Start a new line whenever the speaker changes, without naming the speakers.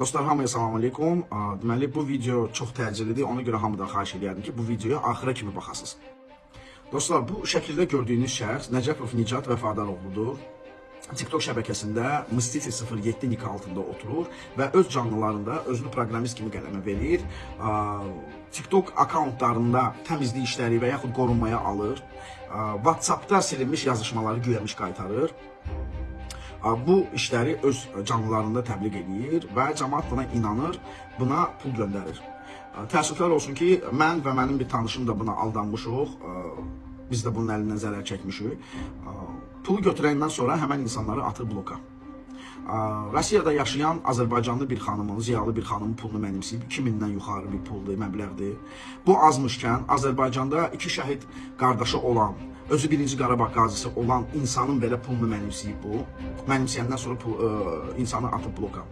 Dostlar, hamıya salam aleykum. Deməli, bu video çox təcillidir. Ona görə hamıdan xahiş eləyərdim ki, bu videoya axıra kimi baxasınız. Dostlar, bu şəkildə gördüyünüz şəxs Nəcəfov Nicat Vəfadaroğludur. TikTok şəbəkəsində Mstiti 07 nik altında oturur və öz canlılarında özünü proqramist kimi qələmə verir. TikTok akkauntlarında təmizlik işləri və yaxud qorunmaya alır. WhatsApp-da silinmiş yazışmaları güyəmiş qaytarır. Bu işləri öz canlılarında təbliğ eləyir və cəmaət buna inanır, buna pul göndərir. Təəssüflər olsun ki, mən və mənim bir tanışım da buna aldanmışıq. Biz də bunun əlindən zərər çəkmişik. Pulu götürəndən sonra həmən insanları atır bloka. Rusiyada yaşayan Azərbaycanlı bir xanımın, ziyalı bir xanımın pulunu mənimsəyib 2000-dən yuxarı bir puldur, məbləğdir. Bu azmışkən Azərbaycanda iki şəhid qardaşı olan, özü birinci Qarabağ qazisi olan insanın belə pulunu mənimsəyib bu. Mənimsəyəndən sonra pul, insanı atıb bloka.